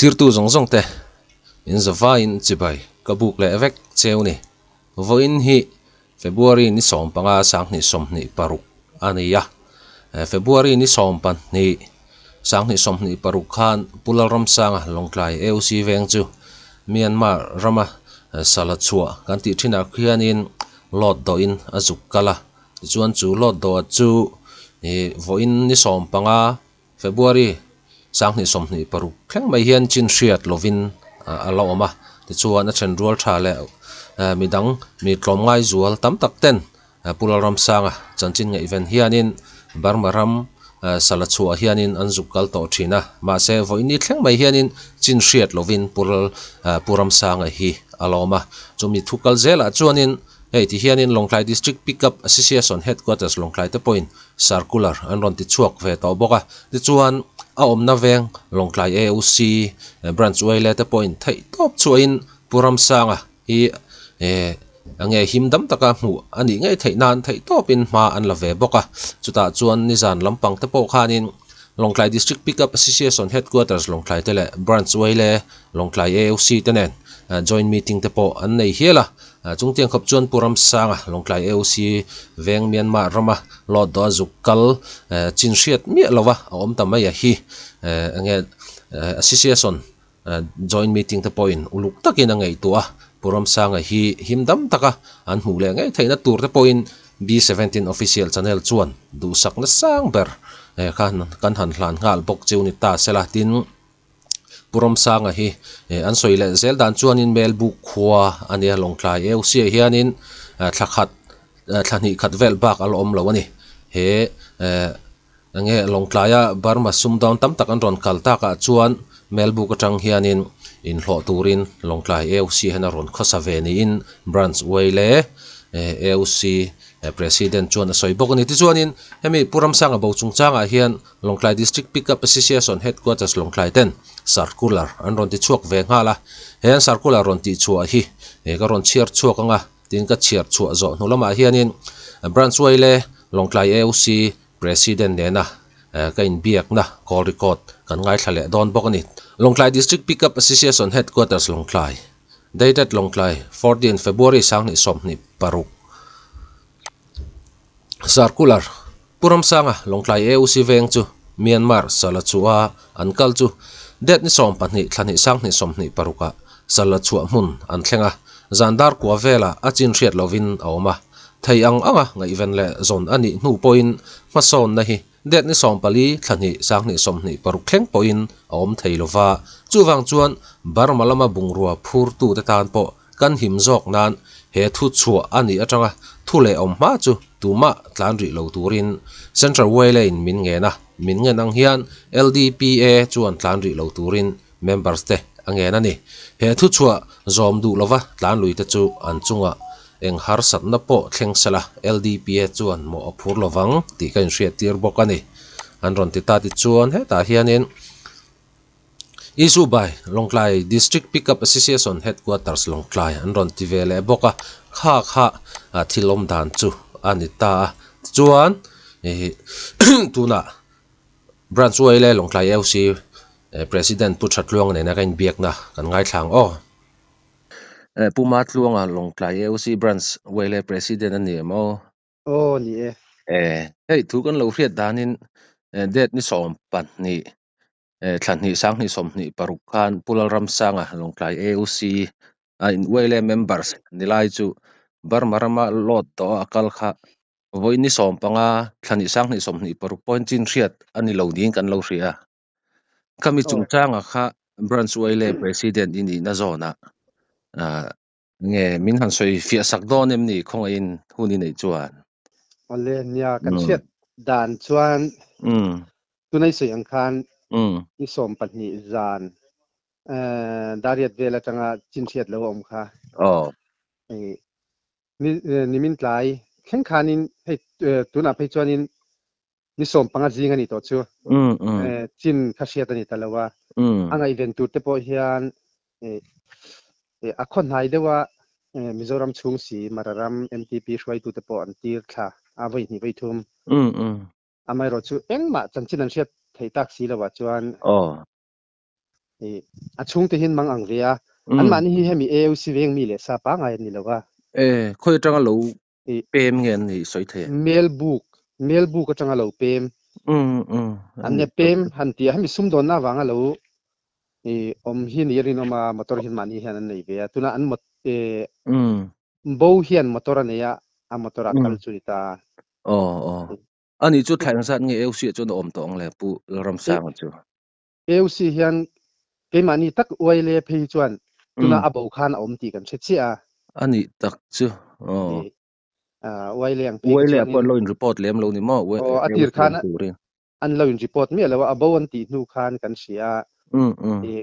Thlirtu zawng zawng te in zavaiin chibai ka buk leh vek cheu ni. Vawiin hi February ni 15 2026 a ni a. February ni 12 2026 khan Pu Lalramsanga Lawngtlai AOC veng chu Myanmar rama sala chhuah kan tih thinah khianin load dawhin a zuk kal a. Tichuan chu load dawh chu vawiin ni 15 February 2026 thleng mai hian chin hriat lovin a la awm a, tichuan a then rual tha leh midang mi tlawmngai zual tam tak ten Pu Lalramsanga chanchin ngaihven hianin Burma ram sala chhuah hianin an zuk kal tawh thin a, mahse vawiini thleng mai hianin chin hriat lovin Pu Pu Ramsanga hi a la awm a, chumi thu kal zelah chuanin hei ti hianin Lawngtlai District Pickup Association Headquarters Lawngtlai te pawhin Circular an rawn ti chhuak ve tawh bawk a, tichuan a awmna veng Lawngtlai AOC Branch Uaile te pawhin theih tawp chhuahin Pu Ramsanga hi eh enge him dam taka hmuh a nih ngei theih nan theih tawpin hma an la ve bawk a, chutah chuan nizan lampang te pawh khanin Lawngtlai District Pickup Association Headquarters Lawngtlai te leh Branch Uaile Lawngtlai AOC te nen joint meeting te pawh an nei hial a. Chungtiang khawp chuan Pu Ramsanga Lawngtlai AOC veng Myanmar rama lawt dawh a zuk kal chin hriat miah lova a awm ta mai a hi enge Association joint meeting te pawhin uluk takin a ngaihtuah a, Pu Ramsanga hi him dam taka an hmuh leh ngei theihna tur te pawhin B17 Official Channel chuan duhsakna sang ber kha kan han hlan nghal bawk cheu ni ta sela tin. Pu Ramsanga hi an sawi leh zel dan chuanin Melbuk khua a nia Lawngtlai AOC ah hianin thla khat thla hnih khat vel bak a la awm lo a ni. He enge Lawngtlaia Burma sumdawng tam tak an rawn kal takah chuan Melbuk atang hianin inhlawh turin Lawngtlai AOC hian a rawn khawsa ve niin Branch Uaile AOC President chuan a sawi bawk a ni. Tichuanin hemi Pu Ramsanga bo chungchangah hian Lawngtlai District Pickup Association Headquarters Lawngtlai ten circular an rawn ti chhuak ve nghal a, he an circular rawn tih chhuah hi ka rawn chhiar chhuak ang a, tin ka chhiar chhuah zawh hnu lamah hianin Branch Uaile Lawngtlai AOC President nena ka inbiakna call record kan ngaithla leh dawn bawk a ni. Lawngtlai District Pickup Association Headquarters Lawngtlai, Dated Lawngtlai, 14 February 2026. Circular, Pu Ramsanga Lawngtlai AOC veng chu Myanmar sala chhuah a an kal chu date ni 12 thla hnih 2026 ah sala chhuah hmun an thleng a, zan dar kua velah a chin hriat lovin a awm a, thei ang anga ngaihven leh zawn a nih hnu pawhin hmasawnna hi date ni 14 thla hnih 2026 thleng pawhin a awm thei lova, chuvang chuan Burma lama bungrua phurtute tan pawh Kan him zawk nan he thu chhuah a nih atanga thu leh awm hma chu tumah tlan rih lo turin Central Wayline min ngen a, min ngen ang hian LDPA chuan tlan rih lo turin members te a ngen a ni. He thu chhuah zawm duh lova tlan lui te chu an chungah eng harsatna pawh thleng sela LDPA chuan mawh a phur lovang tih ka inhriattir bawk a ni. An rawn ti ta tichuan hetah hianin. Issue by Lawngtlai District Pickup Association Headquarters Lawngtlai an rawn ti ve leh bawk a, kha kha thil awm dan chu a ni ta a. Tichuan ih tunah Branch Uaile Lawngtlai AOC President Pu Thatluanga nena ka inbiakna kan ngaithla ang aw. Pu Matluanga Lawngtlai AOC Branch Uaile President a ni em aw? Aw ni e. Hei thu kan lo hriat danin date ni 12 thla hnih 2026 khan Pu Lalramsanga Lawngtlai AOC a in Uaile members nilai chu Burma rama load tawh a kal kha vawi ni 15 thla hnih 2026 point chin hriat a ni lo niin kan lo hria. Khami chungchanga kha Branch Uaile President i nihna zawnah nge min han sawi fiah sak dawn em ni khawngaihin hun i neih chuan? Awle nia kan hriat dan chuan tunai sawi ang khan ni 12 zan dariat vel atanga chin hriat lo a awm kha. Nimin tlai thleng khanin hei tunah phei chuanin ni 15 zing a ni tawh chu chin kha hriat a ni ta lo a. A ngaihven tur te pawh hian a khaw hnai deuha Mizoram chhung si Mararam MTP hruaitute pawh an tir thla a vawi hnih vawi thum. Amaherawhchu engmah chanchin an hriat theih tak si lovah chuan I a chhungte hian mang ang ve a, anmahni hi hemi AOC veng mi leh sa pangngai an ni lo a. E, khawi atanga lo pem nge an nih sawi thei em? Melbuk, Melbuk atanga lo pem. An ne pem han tih a, hemi sumdawnna avanga lo i awm hi ni a rinawm a, motor hian mahni hian an nei ve a, tuna an bo hian motor a nei a, a motor ah kal chu ni ta. Aw, aw. Ani chu thlai engzat nge AOC ah chuan a awm tawh ang le Pu Lalramsanga chu? AOC hian keimahni tak uai le phei hi chuan tuna a bo khan a awm tih kan hre chiah a. A nih tak chu aw. Uai le ang phei Uai le ah pawh an lo in report lem lo ni maw? Aw, a tir khan an lo in report miah lo a, a bo an tih hnu khan kan hria a.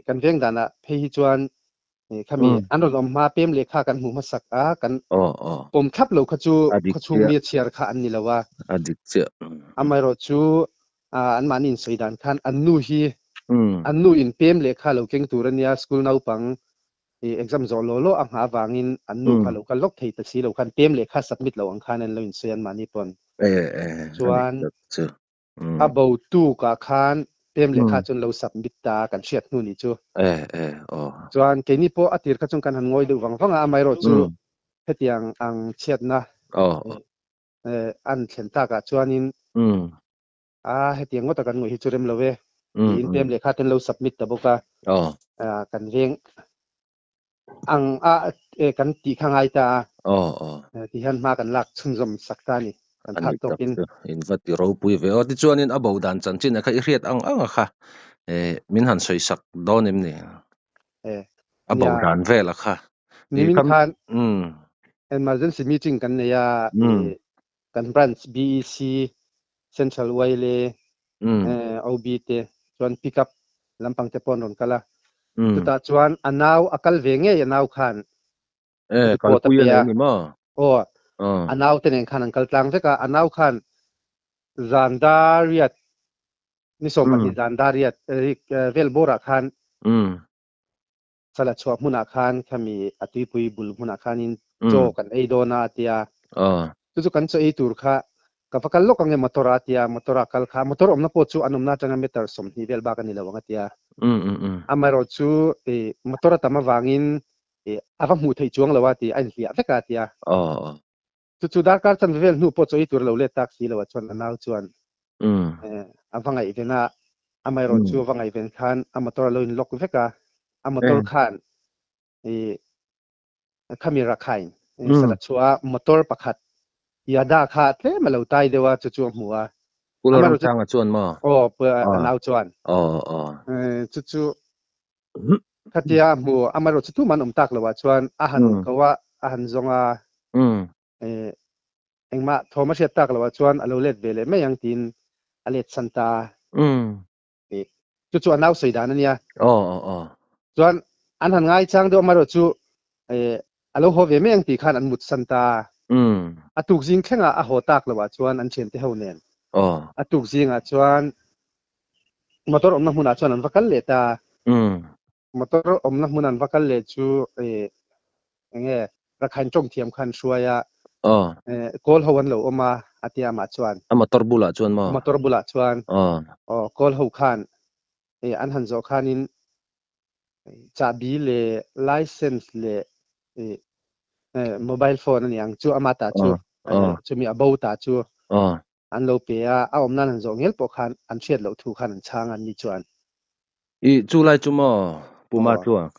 Kan veng danah phei hi chuan khami an rawn awm hma pem lehkha kan hmuh hmasak a, kan pawm thlap lo kha chu khawchhung mi a chhiar kha an ni lo a. A dik chiah. Amaherawh chu anmahni insawi dan khan an nu hi an nu in pem lehkha lo keng tur a nia, school naupang exam zawh law law a nghah avangin an nu kha lo kal lawk thei ta si lo khan pem lehkha submit lo ang khan an lo insawi anmahni pawn. Chuan A bo tukah khan pem lehkha chuan lo submit ta kan hriat hnu ni chu. Chuan keini pawh a tir kha chuan kan han ngawi deuh vang vang a, amaherawh chu hetiang ang chhiatna an thlen takah chuanin a hetiang ngawta kan ngawih hi chu rem lo e tiin pem lehkha te an lo submit ta bawk a, kan veng ang a kan tih kha ngai ta a. Ti hian hma kan lak chhunzawm sak ta a ni. Kan phak tawkin. In va ti ropui ve aw. Tichuanin a bo dan chanchin a kha i hriat ang ang a kha min han sawi sak dawn em ni? A bo dan vel a kha. Nimin khan emergency meeting kan nei a, kan branch BEC Central YLA OB te chuan pick up lampang te pawh an rawn kal a. Chutah chuan a nau a kal ve ngei a nau khan report a pe a. Aw a nau te nen khan an kal tlang vek a. A nau khan zan dariat ni 20 zan dariat vel bawrah khan Sala chhuah hmunah khan khami a tuipui bul hmunah khanin chaw kan ei dawn a a ti a. Chu chu kan chaw ei tur kha ka va kal lawk ang e motor ah a ti a, motor ah kal kha motor awmna pawh chu an awmna atanga meter 20 vel bak a ni lo ang a ti a. Amaherawh chu motor a tam avangin a va hmuh theih chuang lo a ti a inhliah vek a a ti a. Chu chu darkar chanve vel hnu pawh chaw ei tur a lo let tak si lo ah chuan a nau chuan a va ngaihven a, amaherawh chu a va ngaihven khan a motor a lo in lock vek a, a motor khan khami Rakhine sala chhuah a motor pakhat Yada kha tlem a lo tai deuh a chu chu a hmu a. Pu Lalramsanga chuan maw? Aw, a nau chuan. Chu chu Khatia a hmu amaherawh chu tumah an awm tak loh ah chuan a han ko a, a han zawng a, engmah thawm a hriat tak loh ah chuan a lo let ve leh mai ang tiin a let san ta a. Chu chu a nau sawi dan a nia. Chuan an han ngaichang deuh amaherawh chu a lo haw ve mai ang tih khan an mut san ta a. A tuk zing thlengah a haw tak loh ah chuan an thiante ho nen a tuk zingah chuan Motor awmna hmunah chuan an va kal leh ta. Motor awmna hmun an va kal leh chu enge Rakhine tawng thiam kha an hruai a. Kawl ho an lo awm a, a tia amah chuan. A motor bulah chuan maw? Motor bulah chuan. Aw, kawl ho khan an han zawh khanin chahbi leh license leh mobile phone a ni ang chu ama ta chu chumi a bo ta chu An lo pe a, a awm nan an zawh ngel pawh khan an hriat loh thu khan an chhang a an ni chuan. I chu lai chu maw Puma chuan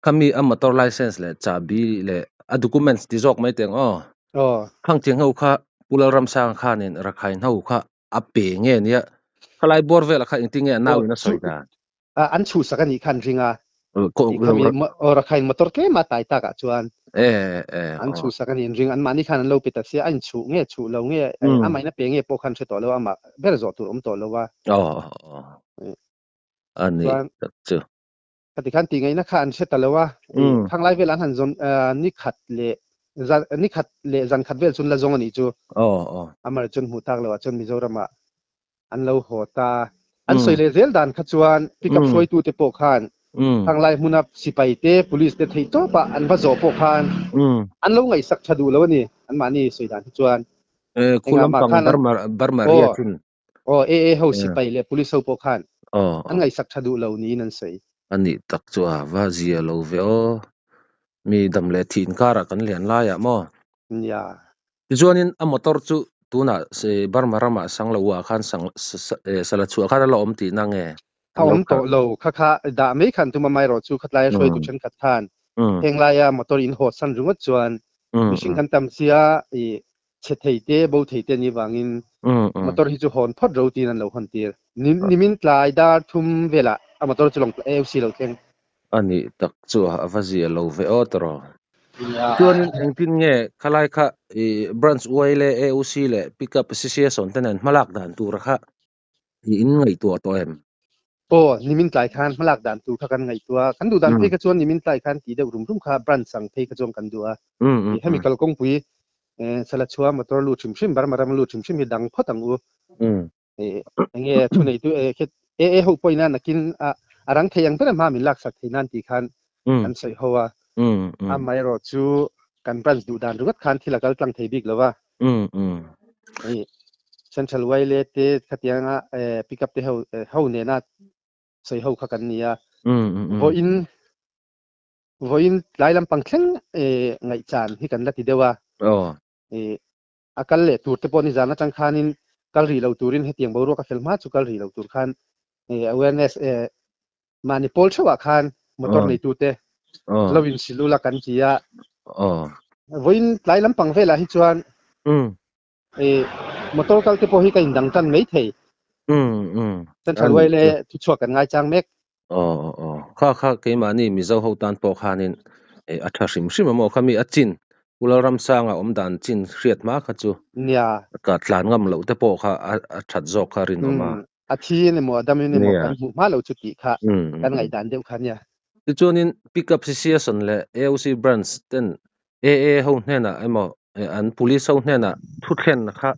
khami a motor license leh chahbi leh a documents ti zawk mai teng aw. Aw. Khang tiang ho kha Pu Lalramsanga khanin Rakhine ho kha a pe nge nia khalai bawr velah kha engtin nge a nau in a sawi dan. An chhuhsak a nih kha an ring a, khami Rakhine motor tlem a tai takah chuan an chhuhsak a nih an ring, anmahni khan an lo pe ta sia, a inchhuh nge chhuh lo nge, amahin a pe nge pawh khan hre tawh lo, amah ber zawh tur awm tawh lo a. Chuan khati khan tihngaihna kha an hre ta lo a, khanglai vel an han zawn ni khat leh ni khat leh zan khat vel chuan la zawng a nih chu, amah chuan hmuh tak loh ah chuan Mizoramah an lo haw ta. An sawi leh zel dan kha chuan pickup hruaitute pawh khan khanglai hmuna sipai te, police te theih tawpah an va zawh pawh khan an lo ngaihsak tha duh lo a ni, anmahni sawi dan hi chuan. Engah mah khan an aw aw AA ho sipai leh police ho pawh khan an ngaihsak tha duh lo niin an sawi. A nih tak chu a va zia lo ve aw. Mi dam leh thih inkarah kan lian laiah maw? Nia. Tichuanin a motor chu tunah Burma ramah Sangloa khan Salachhuah khan a la awm tihna nge? A awm tawh lo. Kha kha dah mai khan tuma mai rawh chu khatlaia hruaitu thenkhat khan heng laia motor in haw san ringawt chuan mihring kan tam sia i chhe thei te bo thei te ni vangin motor hi chu hawn phawt ro tiin an lo hawn tir. Nimin tlai dar thum velah a motor chu lawng AOC lo thleng. A nih tak chu a va zia lo ve aw tawh. Chuanin engtin nge khalai kha i branch uai leh AOC leh pickup association te nen hmalak dan tur kha i in ngaihtuah tawh em? Aw, nimin tlai khan hmalak dan tur kha kan ngaihtuah a, kan duh dan phei kha chuan nimin tlai khan tih deuh rum rum kha branch ang phei kha chuan kan duh a. I hemi kalkawngpui Salachhua motor lut hrim hrim, Burma ram lut hrim hrim hi dang phawt ang u. Enge thu neitu AA ho pawhin a nakin a a rang thei ang ber a hma min laksak thei nan tih khan kan sawi ho a. Amaherawh chu kan branch duh dan ringawt khan thil a kal tlang thei bik lo va. Hei Central Wile te khatianga pick up te ho ho nena sawi ho kha kan ni a. Vawiin vawiin tlai lampang thleng ngaihchan hi kan la ti deuh a. A kal leh tur te pawh nizan atang khanin kal rih lo turin hetiang boruak a fel hma chu kal rih lo tur khan awareness mahni pawl theuhah khan motor neitute lo inhrilh ula kan ti a. Vawiin tlai lampang velah hi chuan motor kal te pawh hi ka indang tan mai thei. Central Wile thuchhuak kan ngaichang mek. Aw aw kha kha keimahni Mizo ho tan pawh khanin a tha hrim hrim a maw kha mi a chin Pu Lalramsanga awm dan chin hriat hma kha chu Nia. Ka tlan ngam loh te pawh kha a that zawk kha rinawm a. A thi in emaw a dam in emaw kan hmuh hma lo chu tih kha kan ngaihdan deuh kha nia. Tichuanin Pickup Association leh AOC Branch ten AA ho hnenah emaw an police ho hnenah thuthlen kha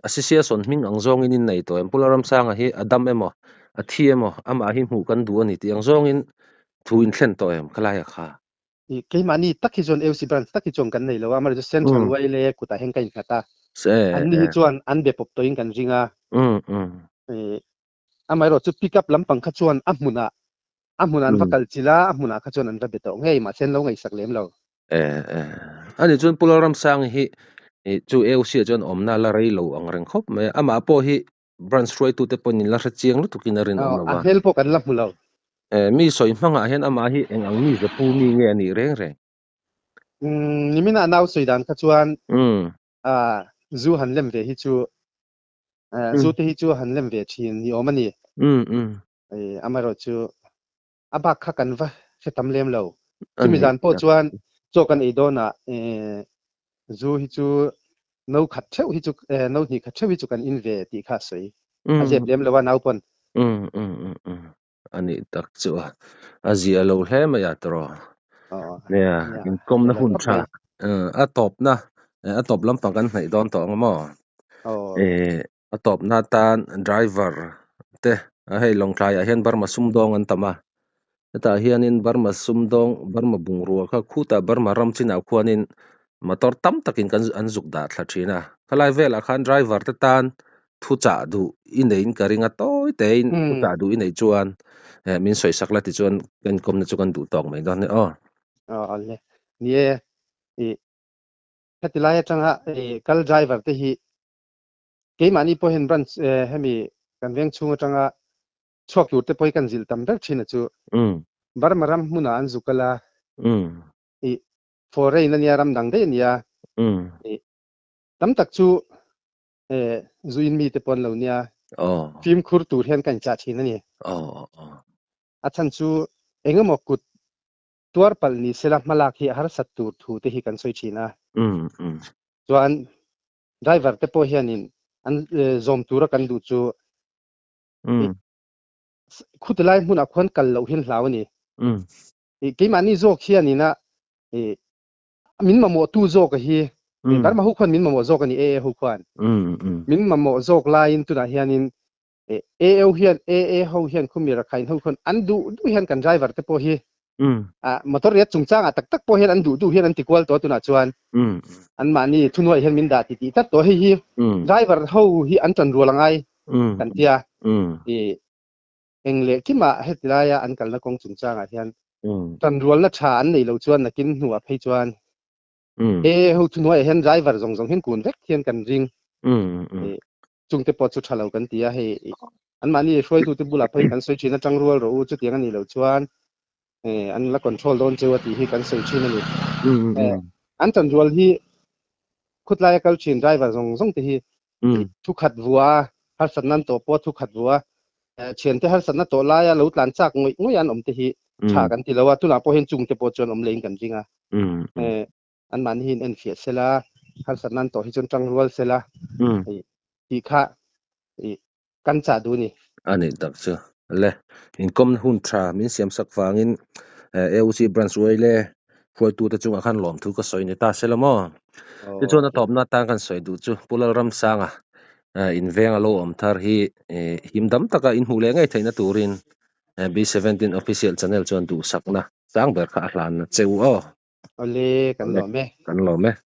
association hming ang zawngin in nei tawh em? Pu Lalramsanga hi a dam emaw a thi emaw amah hi hmuh kan duh a ni tih ang zawngin thu in thlen tawh em khalaia kha? Keimahni tak hi chuan AOC branch tak hi chuan kan nei lo a, amaherawhchu Central YLA kutah hian ka innghat a, anni hi chuan an be pawp tawhin kan ring a. Amaherawhchu pick up lampang kha chuan a hmunah a hmunah an va kal chilh a, a hmunah kha chuan an va be tawh ngei, mahse an lo ngaihsak lem lo. Ani chuan Pu Lalramsangi hi chu AOC ah chuan awmna la rei lo ang reng khawp mai a, amah pawh hi branch hruaitute pawhin in la hre chiang lutukin a rinawm lo a. A hmel pawh kan la hmu lo. Mi sawi hmangah hian amah hi eng ang mi zapu mi nge a nih reng reng? Nimina nau sawi dan kha chuan zu han lem ve hi chu Zu te hi chu han lem ve thin ni awm a ni. Amaherawh chu a bak kha kan va hre tam lem lo. Chumi zan pawh chuan chaw kan ei dawnah zu hi chu no khat theuh hi chu no hnih khat theuh hi chu kan in ve tih kha a sawi. A zep lem lo a nau pawn. A nih tak chu a a zia lo hle mai a tawrh. Nia, inkawmna hun tha a tawpna a tawp lampang kan hnaih dawn tawh ang maw? A tawpna atan driver te hei Lawngtlaiah hian Burma sumdawng an tam a, hetah hianin Burma sumdawng Burma bungrua kha khutah Burma ram chinah khuanin motor tam takin kan an zuk dah thla thin a, khalai velah khan driver te tan Thuchah duh i neiin ka ring a, tawi tein thuchah duh i neih chuan min sawisak la tichuan ka inkawmna chu kan duh tawk mai dawn nia aw. Aw le, ni e, i heti lai atanga i kal driver te hi keimahni pawh hian branch hemi kan veng chhung atanga chhuak tur te pawh hi kan zilh tam ber thin a chu Burma ram hmunah an zu kal a, i foreign ania ram dang daih ania, i tam tak chu zu in mite pawh an lo nia. Fimkhur tur hian ka inchah thin a ni. A chhan chu engemaw kut tuar palh ni sela hmalak hi a harsat tur thu te hi kan sawi thin a. Chuan driver te pawh hianin an zawm tura kan duh chu khuti lai hmunah khuan kal loh hian hlau a ni. Keimahni zawk hianina min mamawh tu zawk a hi Burma ho khuan min mamawh zawk a ni AA ho khuan min mamawh zawk laiin tunah hianin AO hian AA ho hian khumi Rakhine ho khuan an duh duh hian kan driver te pawh hi motor riat chungchangah tak tak pawh hian an duh duh hian an ti kual tawh tunah chuan an mahni thunuai hian min dah ti tih tlat tawh hei hi driver ho hi an tan rual angai kan tia. Eng leh kimah heti laia an kalna kawng chungchangah hian tanrualna tha an nei lo chuan nakin hnuah phei chuan he ho thuhnuaiah hian driver zawng zawng hian kun vek hian kan ring. Chungte pawh chu tha lo kan ti a, hei anmahni hruaitute bulah phei kan sawi thin a, tangrual rawh u, chutiang a nih loh chuan an la control dawn cheu a tih hi kan sawi thin a ni. An tanrual hi khutlaia kal thin driver zawng zawng te hi Thu khat vua a, harsatna an tawh pawh thu khat vua a, thiante harsatna tawh laia lo tlan chak ngawih ngawih an awm te hi tha kan ti lo a, tunah pawh hian chung te pawh chuan awm leiin kan ring a, anmahni hi in enfiah sela, harsatna an tawh hi chuan tang rual sela tih kha kan chah duh a ni. A nih tak chu. Le, inkawmna hun tha min siam sak vangin AOC Branch Uaile hruaitute chungah khan lawmthu ka sawi ni ta se la maw? Tichuan a tawpna atan kan sawi duh chu Pu Lalramsanga inveng a lo awm thar hi him dam taka inhmuh leh ngei theihna turin B17 Official Channel chuan duhsakna sang ber kha a hlan a che u aw. Awle, kan lawm e. Kan lawm e.